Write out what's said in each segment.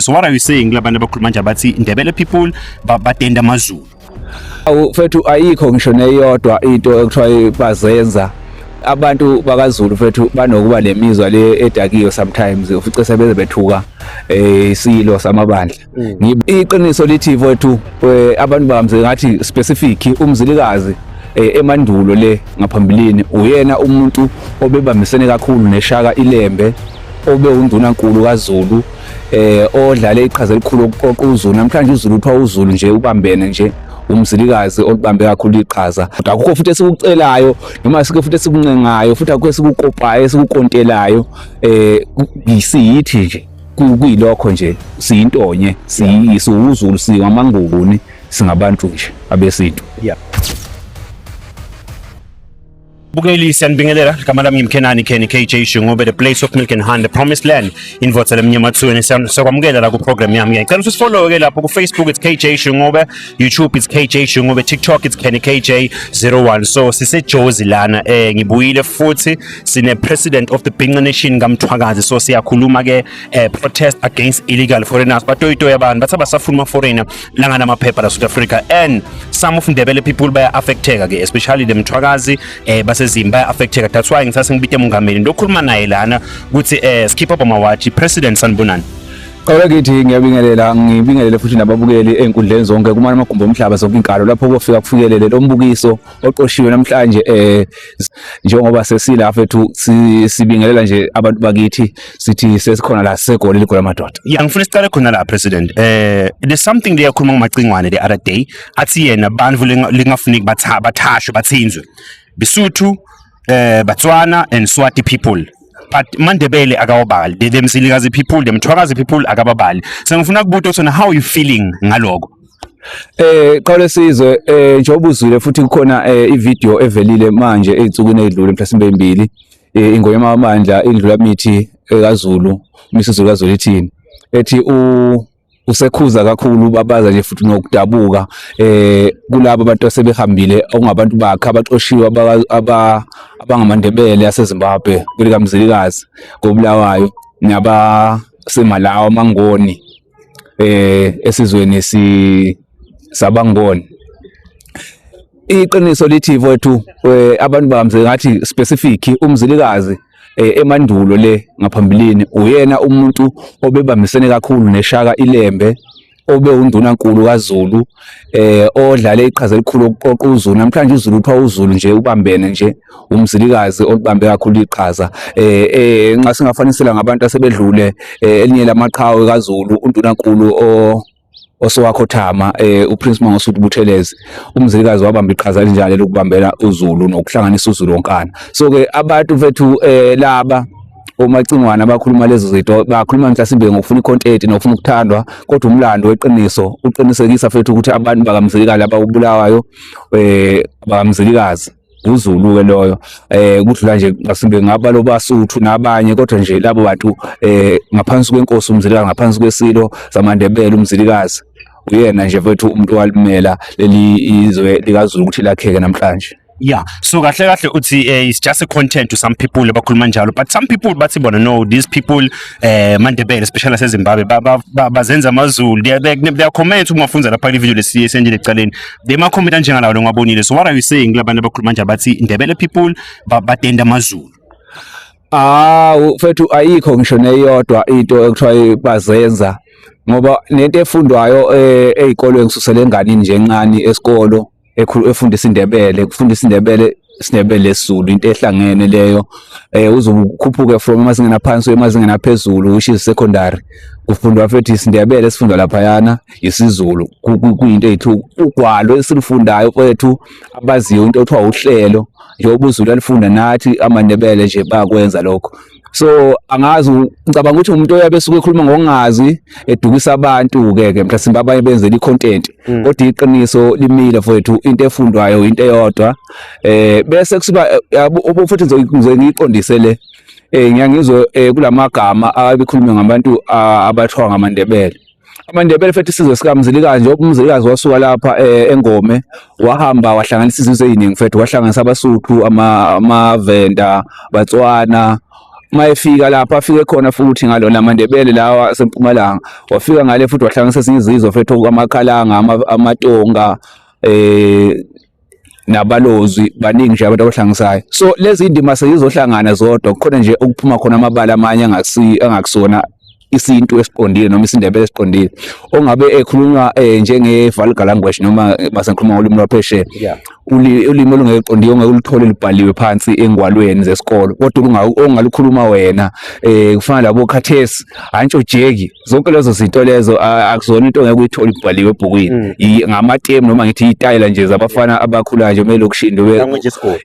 So what are you saying kulabantu abakhuluma nje bathi Ndebele people batenda amaZulu? Awu mfethu, ayikho ngisho neyodwa into ekuthiwa bazenza. Abantu bakaZulu, mfethu, banokuba lemizwa le edakiwe sometimes, ufice sebeze bethuka isilo samabandla. Iqiniso lithi, mfethu, abantu bamze ngathi specific uMzilikazi, emandulo le ngaphambilini uyena umuntu obebambisene kakhulu neshaka iLembe, obe undunankulu kaZulu, odlale iqhaza elikhulu okuqoqa uZulu. Namhlanje uZulu kuthiwa uZulu nje ubambene nje, uMzilikazi olubambe kakhulu iqhaza. Akukho futhi esikucelayo noma sike futhi esikuncengayo, futhi akukho esikukopayo, esikukontelayo. Siyithi nje kuyilokho nje, siyintonye, siwuZulu, singamaNguni, singabantu nje abesintu. Bukeli, siyanibingelela. Igama lami ngimkhenani Kenny KJ Shungobe, the place of milk and honey, the promised land, indvodza lemnyamathweni. Siyakwamukela la ku program yami. Ngiyacela ukuthi sifollow ke lapho ku Facebook, it's KJ Shungobe, YouTube, it's KJ Shungobe, TikTok, it's Kenny KJ 01. So sise Jozi lana, ngibuyile futhi sine president of the Bhinca Nation kaMthwakazi. So siyakhuluma ke protest against illegal foreigners. Batoyitoya abantu bathi abasafuna ama foreigner langa namaphepha la South Africa, and some of Ndebele people baya affecteka ke, especially the Mthwakazi baseZimba baya affecteka. That's why ngithatha ngibite umongameli ndokhuluma naye lana ukuthi skip up amawathi. President, sanibonani. Qala kithi ngiyabingelela, ngibingelele futhi nababukeli ey'nkundleni zonke kumana amagumbi omhlaba, zonke inkalo lapho kofika kufikelele lo mbukiso oqoshiwe namhlanje. Njengoba sesila, fethu, sibingelela nje abantu bakithi, sithi sesikhona la seGoli, ligoli amadoda. Yeah, ngifuna sicale khona la, president. There's something leyakhuluma ngomacingwane the other day, athi yena bantu lingafuneki bathashwe, bathinzwe, Besotho, Batswana and Swati people, but Mandebele akawabali, the Mzilikazi people, the Mthwakazi people akababali. So ngifuna kubuta ukuthi how you feeling ngaloko? Qale sizwe, njengoba uzwile futhi kukhona ivideo evelile manje ezinsukwini ezidlule, mhlasimbe ezimbili, ingonyama amandla indlula mithi ekaZulu, uMisuzulu kaZulu ithini, ethi u usekhuza kakhulu, babaza nje futhi nokudabuka kulabo abantu asebehambile, okungabantu bakhe abaxoshiwe, abangamaNdebele aseZimbabwe kwelikaMzilikazi koBulawayo, nabaseMalawi amaNgoni, esizweni si sabaNgoni. Iqiniso lithi, mfowethu, abantu bamze ngathi specific uMzilikazi, emandulo le ngaphambilini uyena umuntu obebambisene kakhulu neshaka iLembe, obe undunankulu kaZulu, odlale iqhaza elikhulu okuqoqa uZulu. Namhlanje uZulu kuthiwa uZulu nje ubambene nje, uMzilikazi olubambe kakhulu iqhaza. Nxa singafanisela ngabantu asebedlule, elinye lamaqhawe kaZulu, undunankulu o osowakhothama, uPrince Mangosuthu Buthelezi, uMzilikazi wabamba iqhaza elinjalo lokubambela uZulu nokuhlanganisa uZulu wonkana. So ke abantu bethu, laba omacingwane abakhuluma lezo zinto, bakhuluma mhlasimbe ngokufuna icontent nokufuna ukuthandwa, kodwa umlando weqiniso uqinisekisa futhi ukuthi abantu bakaMzilikazi abawubulawayo, bakaMzilikazi, uZulu ke loyo, kudlula nje mhlasimbe ngaba lobaSuthu nabanye, kodwa nje labo bantu ngaphansi kwenkosi uMzilikazi, ngaphansi kwesilo samaNdebele uMzilikazi, uyena nje mfethu umuntu owalimela leli izwe likaZulu ukuthi lakheke namhlanje. Yeah, so kahle kahle uthi it's just a content to some people abakhuluma njalo, but some people bathi bona no, these people, Mandebele especially aseZimbabwe, bazenza amaZulu. They are comments uma ufunza lapha kule video lesiye senjile ekucaleni, they ma comment anjengalawo longwabonile. So what are you saying kulabantu abakhuluma njalo bathi Ndebele people batenda amaZulu? Awu mfethu, ayikho ngisho neyodwa into ekuthiwa bazenza, ngoba nento efundwayo ey'kolweni kususela enganini nje encane esikolo efundisa iNdebele, kufundisa iNdebele, isiNdebele lesiZulu, into ehlangene leyo. Uze ukhuphuke from emazingeni aphansi uye emazingeni aphezulu, which is secondary, kufundwa futhi isiNdebele esifundwa laphayana, isiZulu, kuyinto eyithu ugwalo esilufundayo, mfethu, abaziyo into okuthiwa uhlelo, njengoba uZulu alifunda, nathi amaNdebele nje bayakwenza lokho. So angazi, ngicabanga ukuthi umuntu oyabe esuke ekhuluma ngokungazi, edukisa abantu-ke ke mhlasimbe abanye benzela i-content, kodwa iqiniso limile, mfowethu, into efundwayo into eyodwa. Bese kusiba yabo futhi ngizoye ngiyiqondise le, ngiyangizwe kulamagama abekhulunywa ngabantu abathiwa ngamaNdebele. AmaNdebele futhi isizwe sikaMzilikazi, njengoba uMzilikazi wasuka lapha eNgome, wahamba wahlanganisa izizwe eziningi, mfethu, wahlanganisa abaSuthu, amaVenda, Batswana. Mayefika lapha afike khona futhi ngalona amaNdebele lawa asempumalanga, wafika ngale futhi wahlanganisa ezinye izizwe fethu, amakhalanga, amaTonga, nabalozwi, baningi nje abantu abahlangisayo. So lezi ndima sezizohlangana zodwa, kukhona nje ukuphuma khona amabala amanye angakusona isintu esiqondile noma isiNdebele esiqondile ongabe ekhulunywa njenge vulgar language noma basengikhuluma ngolimi lwaphesheya, ulimi olungeqondiwe ongeke uluthole lubhaliwe phansi engwalweni zesikolo, kodwa ongalukhuluma wena, kufana labo khathesi antsho jeki, zonke lezo zinto lezo akuzona into ongeke uyithole ibhaliwe ebhukwini. Ngamatemu noma ngithi itayela nje zabafana abakhulayo nje elokishini,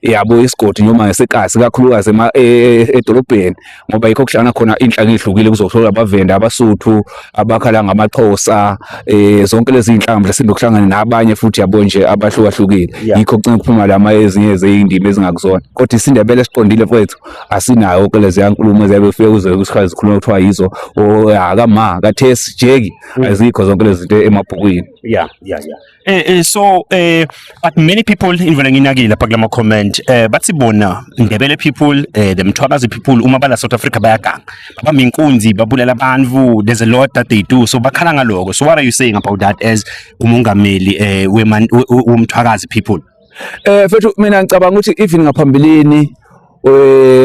yabo, isigodi noma ngesekasi, kakhulukazi edolobheni, ngoba yikho kuhlangana khona inhlanga ezihlukile. Kuzothola abaVenda, abaSuthu, abakhala ngamaXhosa, zonke lezi inhlanga mhlasimbe kuhlangane nabanye futhi, yabo nje, abahlukahlukile. Yikho kucina kuphuma lama ezinye zeyindima ezingakuzona, kodwa isiNdebele esiqondile mfowethu asinayo yonke lezi yankulumo eziyabe kufike kuze kusikhathi zikhuluma kuthiwa yizo akama kathesi jeki, azikho zonke lezi zinto emabhukwini. Yeah. So but many people invele nginakile lapha kulama comment, bathi bona Ndebele people, the Mthwakazi people, uma bala South Africa bayaganga, babamba inkunzi, babulala abantu, there's a lot that they do, so bakhala ngaloko. So what are you saying about that as umongameli womthwakazi people? Mfethu, mina ngicabanga ukuthi even ngaphambilini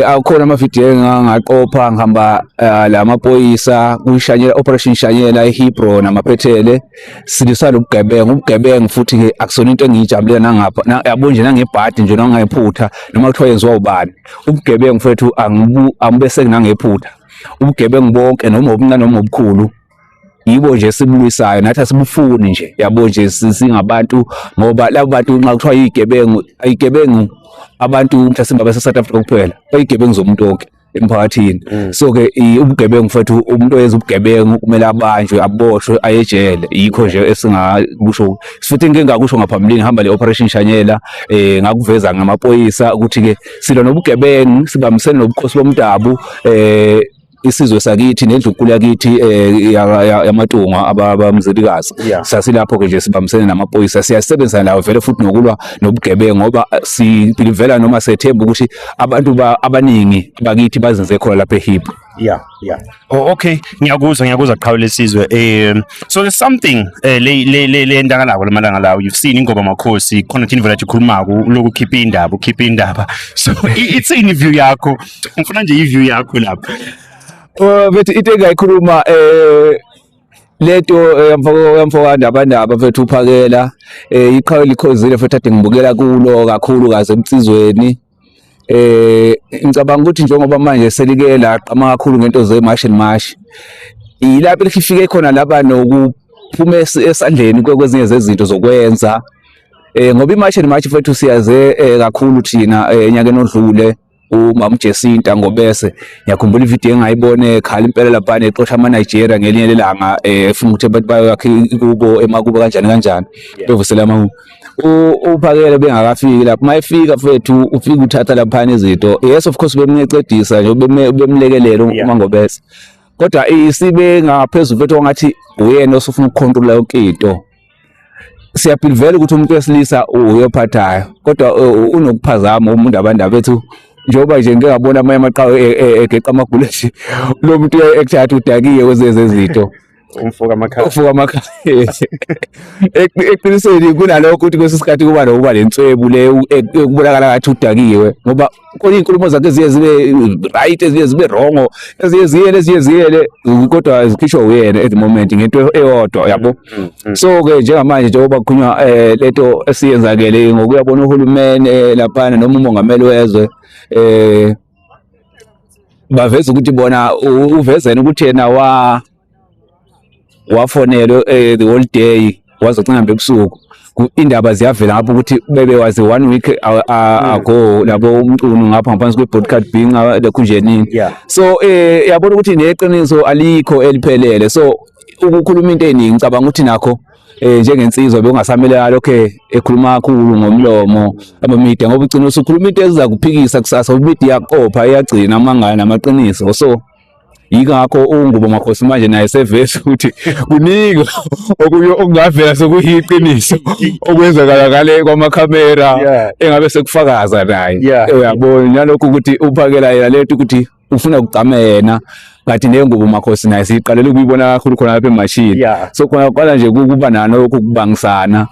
akhona amavidiyo engangaqopha ngihamba la maphoyisa kuyishanyela, Operation Shanyela eHebron namaphethele, silisana ubugebengu. Ubugebengu futhi ke akusona into engiyijabulela nangapha, yabo nje, nangebhadi nje, nangephutha, noma kuthiwa yenziwa ubani ubugebengu mfethu, angibu angibese nangephutha ubugebengu bonke, noma obuncane noma obukhulu, yibo nje esibulwisayo nathi, asibufuni nje, yabo nje, singabantu, ngoba labo bantu nxa kuthiwa yigebengu, ayigebengu abantu mhlasimbe abase South Africa kuphela, bayigebengu zomuntu wonke emphakathini. So ke ubugebengu mfethu, umuntu oyenza ubugebengu kumele abanjwe, aboshwe, ayejele. Yikho nje esingakusho futhi ngike ngakusho ngaphambilini hamba le Operation Shanyela, ngakuveza ngamaphoyisa ukuthi ke silwa nobugebengu sibambisene nobukhosi bomdabu, isizwe sakithi nendlunkulu yakithi yamaTungwa abamzilikazi. Sasilapho ke nje sibambisene namaphoyisa, siyasebenzisana nawo vele futhi nokulwa nobugebengu, ngoba sibelivela noma sethemba ukuthi abantu abaningi bakithi bazenze khona lapha eHebron. Yeah. Oh, okay. Ngiyakuzwa, ngiyakuzwa qhawe lesizwe. So there's something le endakalako lamalanga lawo. You've seen ingoma makhosi khona thina vele ikhulumako lokhu khipha indaba, ukhipha indaba. So it's in view yakho. Ngifuna nje i-view yakho lapha. Oh, bethi into engayikhuluma lento yamfoko Ndabandaba mfethu uPhakela, iqhawe likhozile futhi ade ngibukela kulo kakhulu kaze emsizweni. Ngicabanga ukuthi njengoba manje selike laqhama kakhulu ngento ze-March and March, yilapho lifike khona laba nokuphuma esandleni kwezinye zezinto zokwenza, ngoba i-March and March mfethu siyaze kakhulu thina enyakeni odlule umama uJacinta Ngobese. Ngiyakhumbula ividiyo engayibona ekhala impela lapha exosha ama-Nigeria ngelinye lelanga, efuna ukuthi abantu bayakhe kubo emakubo kanjani kanjani, bevusela amahubo. UPhakele bengakafiki lapho, mayefika mfethu ufika uthatha laphana izinto. Yes, of course bemncedisa nje, bemlekelela uMangobese, kodwa isibe ngaphezulu mfethu, ongathi uyena osufuna ukucontrola yonke into. Siyabhilivela ukuthi umuntu wesilisa uyophathayo, kodwa unokuphazama umuntu abantu bethu, njengoba nje ngike ngabona amanye amaqhawe egeqa amagula nje, lo muntu ekuthatha udakiwe kwezeze zinto. Umfoka amakhala. Ufuka amakhala. Eqinisweni kunalokho ukuthi kwesinye isikhathi kuba nokuba lenswebu le ekubonakala ngathi udakiwe, ngoba khona iy'nkulumo zakhe eziye zibe right, eziye zibe wrong, eziye ziyele, eziye ziyele, kodwa zikhishwa uyena at the moment ngento eyodwa, yabo. So ke njengamanje njengoba kukhulunywa lento esiyenzakele ngokuyabona uhulumeni laphana noma umongameli wezwe, baveza ukuthi bona uvezene ukuthi yena wafonelwe the whole day, wazocina ebusuku. Indaba ziyavela ngapho ukuthi bebe wazi one week ago labo uMchunu ngapha ngaphansi kwe-broadcast binga lekhunjenini. So yabona ukuthi neqiniso alikho eliphelele, so ukukhuluma into eningi ngicabanga ukuthi nakho njengensizwa bekungasamele alokho ekhuluma kakhulu ngomlomo ama-media, ngoba ugcina usukhuluma into eziza kuphikisa kusasa. Umedia iyaqopha, iyagcina amangane namaqiniso. So yingakho uNgubo Makhosi manje naye sevese ukuthi kuningi okunye okungavela sekuyiqiniso okwenzakala ngale kwamakhamera engabe sekufakaza naye, uyabona, nalokhu ukuthi uPhakela yena lento ukuthi Ufuna kugcame yena, kanti nengubo makhosi naye siyiqalela ukuyibona kakhulu khona lapha emashini. So khona kuqala nje kuba nalokhu kubangisana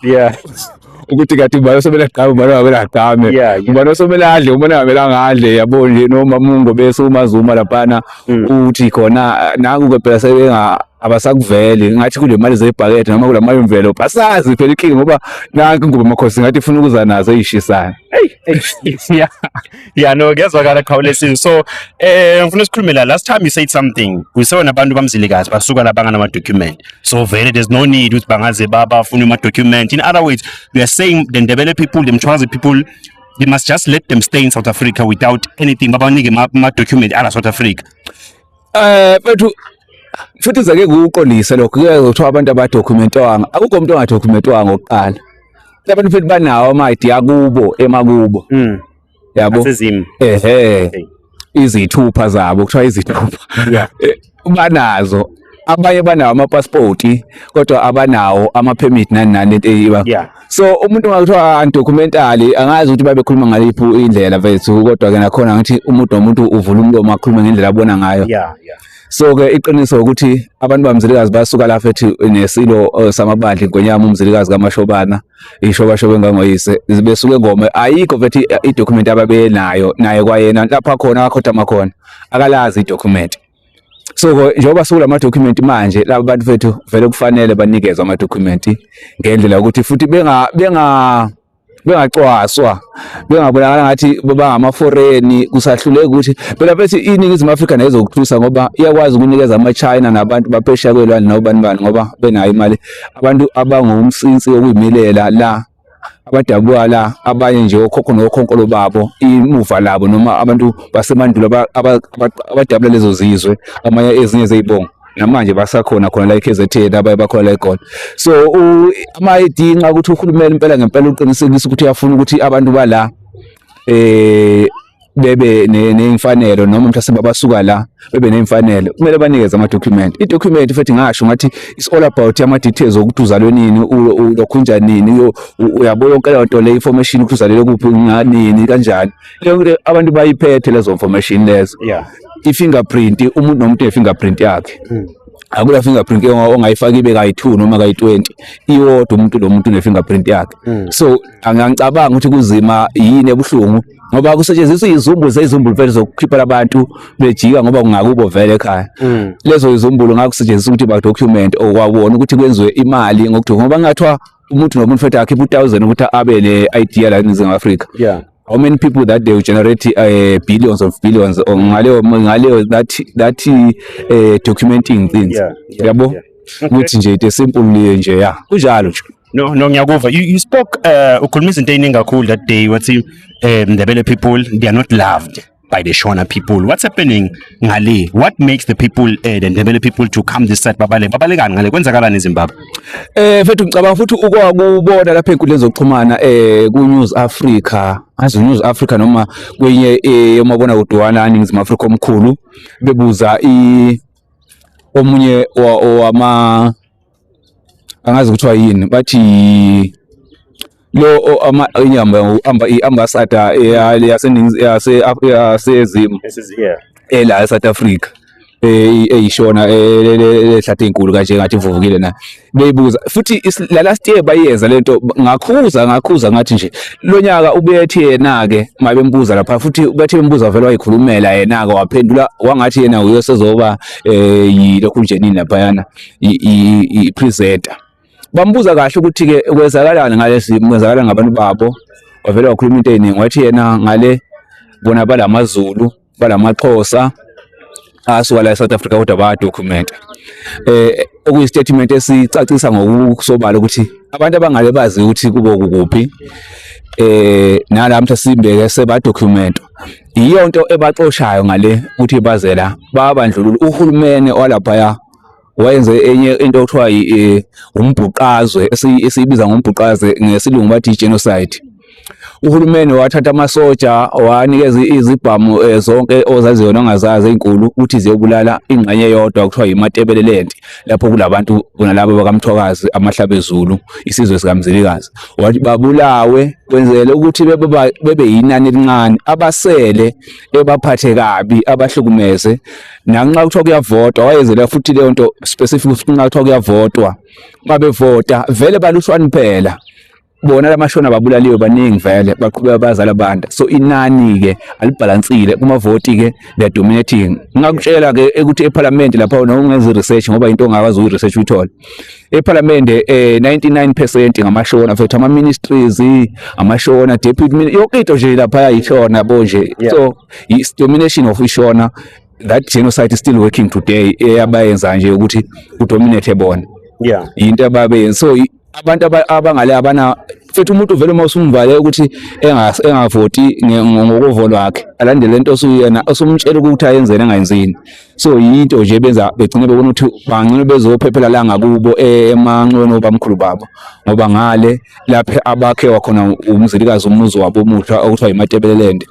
ukuthi kanti ubani osomele agqame, ubani ongamele agqame, ubani osomele adle, ubani ongamele angadle, yabo nje. Noma mungo bese uMaZuma laphana uthi khona naku-ke phela sebenga abasakuveli ngathi kule mali zebhakede noma kula mali imvelo, asazi phela inkinga, ngoba nanki ingubo makhosi ngathi ifuna ukuza nazo eyishisayo. Yeah, no, kuyazwakala, Khawulesizwe. So ngifuna sikhulume la. Last time you said something, kusewona abantu baMzilikazi basuka la bangana document, so vele there's no need ukuthi bangaze bafune ama document. In other words, we are saying the Ndebele people, the Mthwakazi people, we must just let them stay in South Africa without anything, babanike ma document ala South Africa. Mfethu, futhi zake kuqondise lokho, kuye kuthiwa abantu abadocumentwanga, akukho umuntu ongadocumentwanga. Okokuqala, abantu futhi banawo ama-ID akubo emakubo, yabo. Asezim. Ehe, izithupha zabo, kuthiwa izithupha. Banazo abanye, banawo amapasipoti, kodwa abanawo ama-permit nani nani lento eyiba. So umuntu ungakuthiwa undocumentally, angazi ukuthi babekhuluma ngaliphi indlela mfethu, kodwa ke nakhona ngithi umuntu nomuntu uvula umlomo akhulume ngendlela abona ngayo. So ke iqiniso ukuthi abantu baMzilikazi basuka la fethi nesilo samabandla, iNgonyama uMzilikazi kaMashobana, ishobashobe ngangoyise, besuke ngome, ayikho fethi idocument ababenayo. Naye kwayena lapha khona akhothama khona akalazi idocument. So ke njengoba sukula ama-document manje, laba bantu fethu vele kufanele banikezwe ama-document ngendlela yokuthi futhi benga bengacwaswa, bengabonakala ngathi bangama-foreign. Kusahluleka ukuthi phela bethi iNingizimu Afrika nayizokuthusa, ngoba iyakwazi ukunikeza ama-China nabantu baphesheya kwelwandle nobani bani, ngoba benayo imali. Abantu abangumsinsi wokuyimilela la, abadabuka la, abanye nje okhokho nokhonkolo babo, imuva labo, noma abantu basemandulo abadabula lezo zizwe, amanye ezinye zeyibongo namanje basakhona khona la eKZN, abaye bakhona la eGoli. So ama-ID, nxa ukuthi uhulumeni impela ngempela uqinisekisa ukuthi uyafuna ukuthi abantu bala bebe ney'mfanelo, noma mhlawumbe abasuka la bebe ney'mfanelo, kumele banikeze ama-document. I-document futhi ngasho ngathi it's all about ama-details okuthi uzalwe nini, ulokhunja nini, uyabo, yonke leyo nto le, information ukuthi uzalelwe kuphi, nganini, kanjani. Leyo nto abantu bayiphethe lezo information lezo. I-fingerprint, umuntu nomuntu une-fingerprint yakhe. Akula fingerprint ongayifaka ibe kayi-2 noma kayi-20, iwodwa. Umuntu lo muntu une-fingerprint yakhe. So angicabanga ukuthi kuzima yini ebuhlungu, ngoba kusetshenziswa izizumbulu zezizumbulu vele zokukhipha abantu bejika, ngoba kungakubo vele ekhaya. Lezo zizumbulu ngakusetshenziswa ukuthi ba-document okwabona ukuthi kwenziwe imali ngokuthi, ngoba kungathiwa umuntu nomuntu futhi akhiphe u-1000 ukuthi abe ne-ID la eNingizimu Afrika, how many people that they will generate billions of billions or ngaleyo that documenting things? Yabo, ukuthi nje into simple nje, ya, kunjalo nje. No, ngiyakuva. You spoke, ukhuluma izinto eziningi kakhulu that day, wathi Ndebele people, they are not loved by the Shona people. What's happening ngale? What makes the people, the Ndebele people to come this side, babale? Babalekani ngale? Kwenzakalani eZimbabwe? Mfethu, ngicabanga futhi ukwakubona lapha enkundleni zokuxhumana, ku News Africa, azi News Africa noma kwenye yomabona kude eNingizimu Afrika omkhulu, bebuza i omunye wama, angazi kuthiwa yini, bathi lo ama inyama i-ambassador yaseNingizimu yaseZim ela eSouth Africa, eyishona lehlathi enkulu kanje ngathi ivuvukile na, beyibuza futhi la last year bayenza lento. Ngakhuza ngathi nje lo nyaka ubethi yena ke mabembuza lapha futhi, bethe bembuza vele wayikhulumela yena ke, waphendula wangathi yena uyosezoba yilokhu nje nini laphayana i presenter. Bambuza kahle ukuthi ke kwenzakalani ngalesi, kwenzakala ngabantu babo, wavele wakhuluma into eziningi, wathi yena ngale bona balamaZulu, balamaXhosa asuka la eSouth Africa, kodwa bayadocument, okuyi statement esicacisa ngokusobala ukuthi abantu abangale bazi ukuthi kubo kukuphi, nala mhlawumbe seba document. Iyonto ebaxoshayo ngale ukuthi bazela babandlulula. Uhulumeni walaphaya wayenze enye into okuthiwa umbhuqazwe, esiyibiza ngombhuqazwe, ngesilungu bathi i-genocide. Uhulumeni wathatha amasoja wanikeza izibhamu zonke ozaziyo nongazazi ezinkulu ukuthi ziyobulala ingxenye eyodwa kuthiwa yiMatebeleland, lapho kulabantu bona laba bakaMthwakazi, amaHlabezulu, isizwe sikaMzilikazi. Wathi babulawe kwenzele ukuthi bebe yinani elincane, abasele ebaphathe kabi, abahlukumeze. Nanxa kuthiwa kuyavotwa, wayenzela futhi leyo nto specific, futhi nxa kuthiwa kuyavotwa, babevota vele balushwani phela bona lamashona ababulaliwe baningi vele, baqhubeka bazala abantu. So inani-ke alibhalansile kumavoti-ke, they are dominating. Ngingakutshela-ke ukuthi ephalamende lapha noma ungenza i-research, ngoba into ongakwazi ukuyi-research uyithole ephalamende, 99% ngamashona futhi, ama-ministries amashona, deputy yonke into nje lapha yishona yabo nje. So is domination of ishona. That genocide is still working today, eyabayenza nje ukuthi kudominate bona. Into ababeyenza. So abantu abangale abana futhi umuntu vele uma usumvale ukuthi engavoti ngokovo lwakhe, alandele lento osuyena osumtshela ukuthi ayenzeni angayenzini. So yinto nje benza begcine bebona ukuthi bangcono bezophephela la ngakubo emanxiweni obamkhulu babo, ngoba ngale lapha abakhe khona uMzilikazi, umuzi wabo omusha okuthiwa iMatebeleland,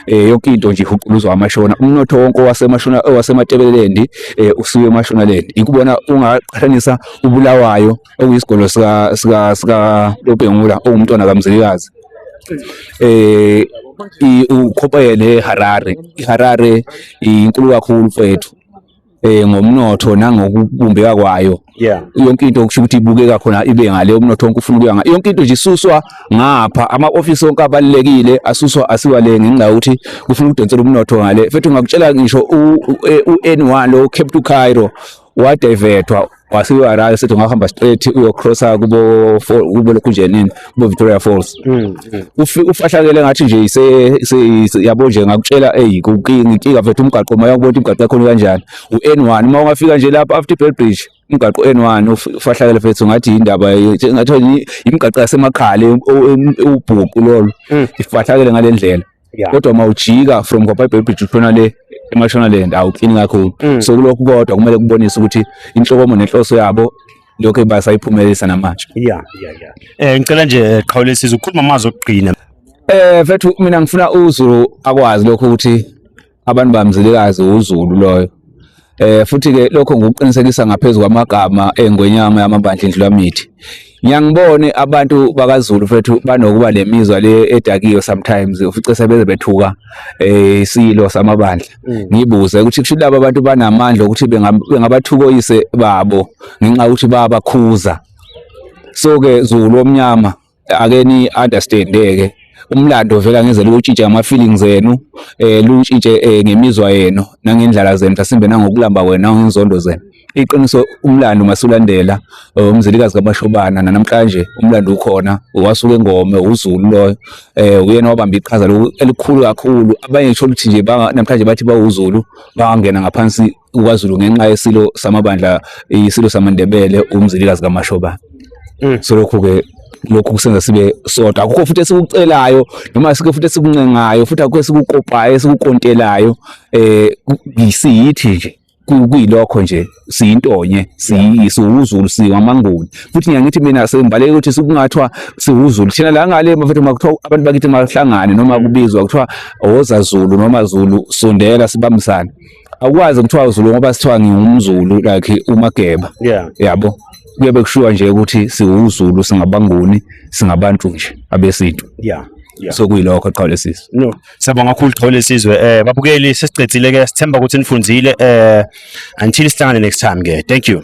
yonke into nje ihuquluzwa amashona. Umnotho wonke wasemashona, waseMatebeleland, usuye eMashonaland. Ikubona ungaqhathanisa uBulawayo, okuyisigolo sika Lobhengula, owumntwana kaMzilikazi, ucompare neHarare. IHarare inkulu kakhulu mfethu ngomnotho nangokubumbeka kwayo. Yonke into kusho ukuthi ibukeka khona ibe ngale, umnotho wonke ufuna ukuya yonke into nje isuswa ngapha, ama-ofisi wonke abalulekile asuswa asiwa le ngenxa yokuthi kufuna ukudonsela umnotho ngale. Futhi ngakutshela ngisho u-N1 lo Cape to Cairo wadivertwa wasiwa Harare, sithi ungahamba straight uyocrossa kubo lokhu nje nini, kubo Victoria Falls. Ufahlakele ngathi nje yabo nje, ngakutshela ey kukinga inkinga mfethu umgaqo, uma uyakubona imigaqo yakhona kanjani u-N1, uma ungafika nje lapha after Bridge, umgaqo N1 ufahlakele mfethu, ngathi indaba ngathi imigaqo yasemakhala, ubhuqu lolo, ifahlakele ngale ndlela. Kodwa uma ujika from kwa Bridge ushona le eMashonaland, awuklini kakhulu. So kulokhu kodwa kumele kubonise ukuthi inhlokomo nenhloso yabo lokho basayiphumelelisa namanje. Yeah, ngicela nje Qhawulesizwe ukukhuluma amazwi okugcina. Mfethu, mina ngifuna uZulu akwazi lokho ukuthi abantu baMzilikazi uZulu loyo. Futhi ke lokho ngikuqinisekisa ngaphezulu kwamagama engwenyama yamabandla indlulamithi. Ngiyangibone abantu bakaZulu mfethu banokuba lemizwa le edakiyo, sometimes ufice sebeze bethuka isilo samabandla. Ngibuze ukuthi kusho laba abantu banamandla ukuthi bengabathuka oyise babo ngenxa yokuthi babakhuza. So ke Zulu omnyama, ake ni understand ke umlando vela ngezela ukutshintsha ama feelings enu, lutshintshe ngemizwa yenu nangendlala zenu, mhlasimbe nangokulamba wena nangenzondo zenu. Iqiniso, umlando masulandela uMzilikazi kaMashobana, namhlanje umlando ukhona, wasuka engome uZulu loyo, uyena wabamba iqhaza elikhulu kakhulu. Abanye ngisho ukuthi nje namhlanje bathi bawuZulu, bangena ngaphansi kwaZulu ngenxa yesilo samabandla, isilo samaNdebele uMzilikazi kaMashobana. So lokhu ke lokhu kusenza sibe sodwa. Akukho futhi esikucelayo noma sikho futhi esikuncengayo, futhi akukho esikukopayo, esikukontelayo, siyithi nje kuyilokho nje, siyintonye, siwuZulu, siwamaNguni. Futhi ngiyangithi mina sengibaleke ukuthi sikungathwa siwuZulu thina la ngale mfethu, makuthiwa abantu bakithi mahlangane noma kubizwa kuthiwa woza Zulu noma Zulu sondela sibambisane, akwazi kuthiwa Zulu ngoba sithiwa ngingumZulu like uMageba. Yabo, kuyabe kushiwa nje ukuthi siwuZulu, singabanguni, singabantu nje abesintu. So kuyilokho, Qhawulesizwe. No, siyabonga kakhulu Qhawulesizwe. Babukeli, sesicedzile ke, sithemba ukuthi nifundzile. Until sihlangane next time ke. Thank you.